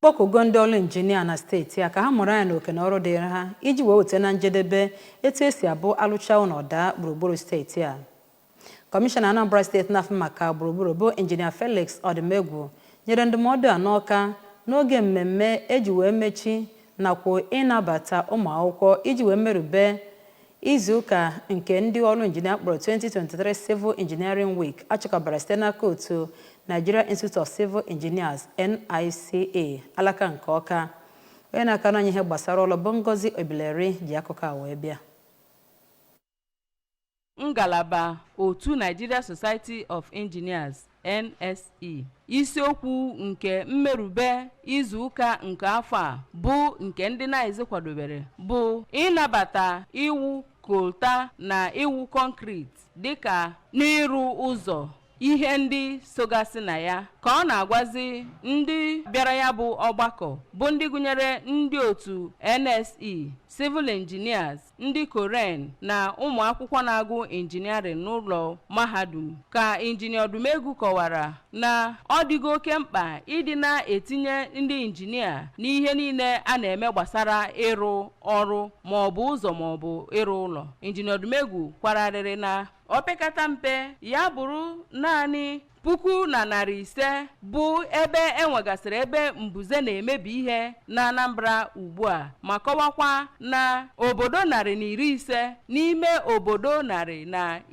Kpọkugo ndị ọrụ injinia na steeti a ka ha mụrụ anya n'oke na ọrụ dịịrị ha iji wee weta na njedebe etu esi abụ alụcha ụlọ daa gburugburu steeti a. Kọmishọna Anambra Steeti na-afụ maka gburugburu bụ Injinia Felix Ọdịmegwu nyere ndụmọdụ a n'Ọka n'oge mmemme eji wee mechi nakwa ịnabata ụmụ akwụkwọ iji wee merube izuụka nke ndị ọrụ injinia kpọrọ 2023 Civil Engineering Week achịkọbara site n'aka otu Nigeria Institute of Civil Engineers, NICA, alaka nke Ọka. Onye na-akara anyị ihe gbasara ụlọ bụ Ngozi Obileri ji akụkọ a wee bịa. Ngalaba otu Nigeria Society of Engineers, NSE, isiokwu nke mmerube izuụka nke afọ a bụ nke ndị NICE kwadobere bụ ịnabata iwu kolta na iwu kọnkriti dịka n'ịrụ ụzọ, ihe ndị sogasị na ya, ka ọ na-agwazi ndị bịara ya bụ ọgbakọ, bụ ndị gụnyere ndị otu NSE, civil engineers, ndị COREN na ụmụ akwụkwọ na-agụ injiniarịn n'ụlọ mahadum, ka Injinia Ọdụmegwu kọwara na ọ dịgo oke mkpa ịdị na-etinye ndị injinia n'ihe niile a na-eme gbasara ịrụ ọrụ, maọbụ ụzọ maọbụ ịrụ ụlọ. Injinia Ọdụmegwu kwararịrị na opekata mpe ya bụrụ naanị 1500 bụ ebe enwegasịrị ebe mbuze na-emebi ihe na Anambra ugbu a, ma kọwakwa na obodo 150 n'ime obodo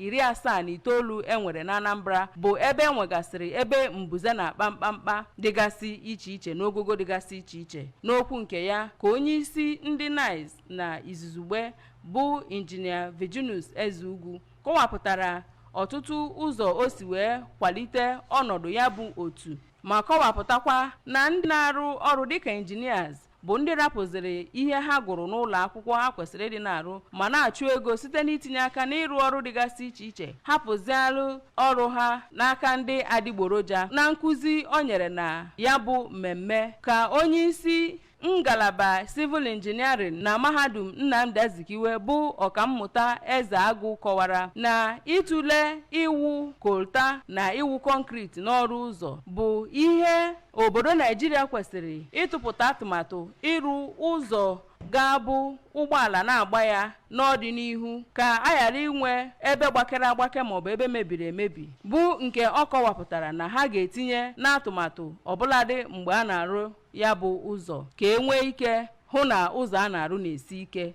179 enwere na Anambra bụ ebe enwegasịrị ebe mbuze na-akpa mkpamkpa dịgasị iche iche n'ogogo dịgasị iche iche. N'okwu nke ya, ka onye isi ndị NICE na izuzugbe bụ Injinia Virginus Ezeugwu kọwapụtara ọtụtụ ụzọ o si wee kwalite ọnọdụ ya bụ otu, ma kọwapụtakwa na ndị na-arụ ọrụ dịka engineers bụ ndị rapụziri ihe ha gụrụ n'ụlọ akwụkwọ ha kwesịrị ịdị na-arụ ma na-achụ ego site n'itinye aka n'ịrụ ọrụ dịgasị iche iche, hapụzialụ ọrụ ha n'aka ndị adịgboroja. Na nkụzi o nyere na ya bụ mmemme, ka onye isi ngalaba civil engineering na Mahadum Nnamdi Azikiwe bụ Ọkammụta Eze Agụ kọwara na ịtụle iwu kolta na iwu kọnkriti n'ọrụ ụzọ bụ ihe obodo Naijiria kwesịrị ịtụpụta atụmatụ ịrụ ụzọ ga-abụ ụgbọala na-agba ya n'ọdịnihu, ka a ghara inwe ebe gbakere agbake maọbụ ebe mebiri emebi, bụ nke ọ kọwapụtara na ha ga-etinye n'atụmatụ ọbụladị mgbe a na-arụ ya bụ ụzọ, ka e nwee ike hụ na ụzọ a na-arụ na-esi ike.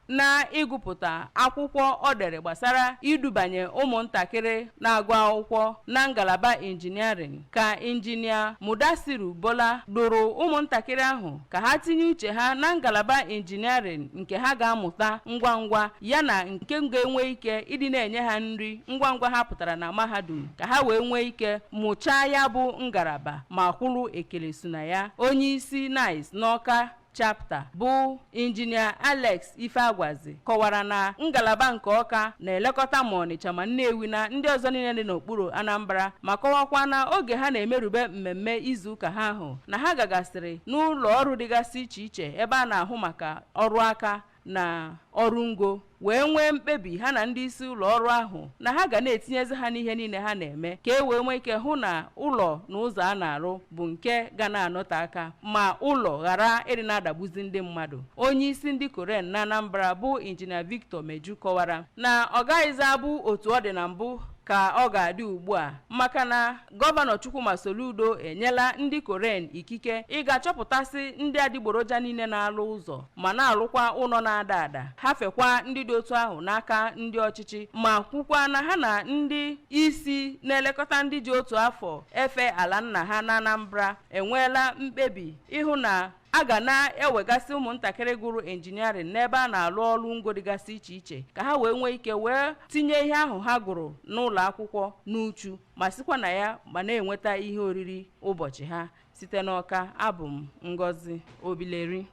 Na ịgụpụta akwụkwọ o dere gbasara idubanye ụmụntakịrị na-agụ akwụkwọ na ngalaba injiniarịn, ka Injinia Mudasiru Bola dụrụ ụmụntakịrị ahụ ka ha tinye uche ha na ngalaba injiniarịn nke ha ga-amụta ngwa ngwa, yana nke ga-enwe ike ịdị na-enye ha nri ngwa ngwa ha pụtara na mahadum, ka ha wee nwee ike mụchaa ya bụ ngalaba ma kwụrụ ekele so na ya. Onye isi NICE n'Ọka chapter bụ Injinia Alex Ifeagwazi kọwara na ngalaba nke Ọka na-elekọta ma Ọnịcha ma Nnewi na ndị ọzọ niile dị n'okpuru Anambra, ma kọwakwa na oge ha na-emerube mmemme izuụka ha ahụ, na ha gagasịrị n'ụlọ ọrụ dịgasị iche iche ebe a na-ahụ maka ọrụ aka na ọrụ ngo, wee nwee mkpebi ha na ndị isi ụlọ ọrụ ahụ na ha ga na-etinyezi ha n'ihe niile ha na-eme, ka e wee nwee ike hụ na ụlọ na ụzọ a na-arụ bụ nke ga na-anọte aka ma ụlọ ghara ịdị na-adagbuzi ndị mmadụ. Onye isi ndị COREN na Anambra bụ Injinia Victor Meju kọwara na ọ gaghịzi abụ otu ọ dị na mbụ ka ọ ga-adị ugbu a, maka na Gọvanọ Chukwuma Soludo enyela ndị COREN ikike ịga chọpụtasị ndị adịgboroja niile na-alụ ụzọ ma na-alụkwa ụlọ na-ada ada, ha fekwa ndị dị otu ahụ n'aka ndị ọchịchị, ma kwukwa na ha na ndị isi na-elekọta ndị ji otu afọ efe ala nna ha na Anambra enweela mkpebi ịhụ na a ga na-ewegasị ụmụntakịrị gụrụ injiniarịn n'ebe a na-alụ ọrụ ngo dịgasị iche iche, ka ha wee nwee ike wee tinye ihe ahụ ha gụrụ n'ụlọ akwụkwọ n'uchu, ma sikwa na ya ma na-enweta ihe oriri ụbọchị ha. Site n'Ọka, abụ m Ngozi Obileri.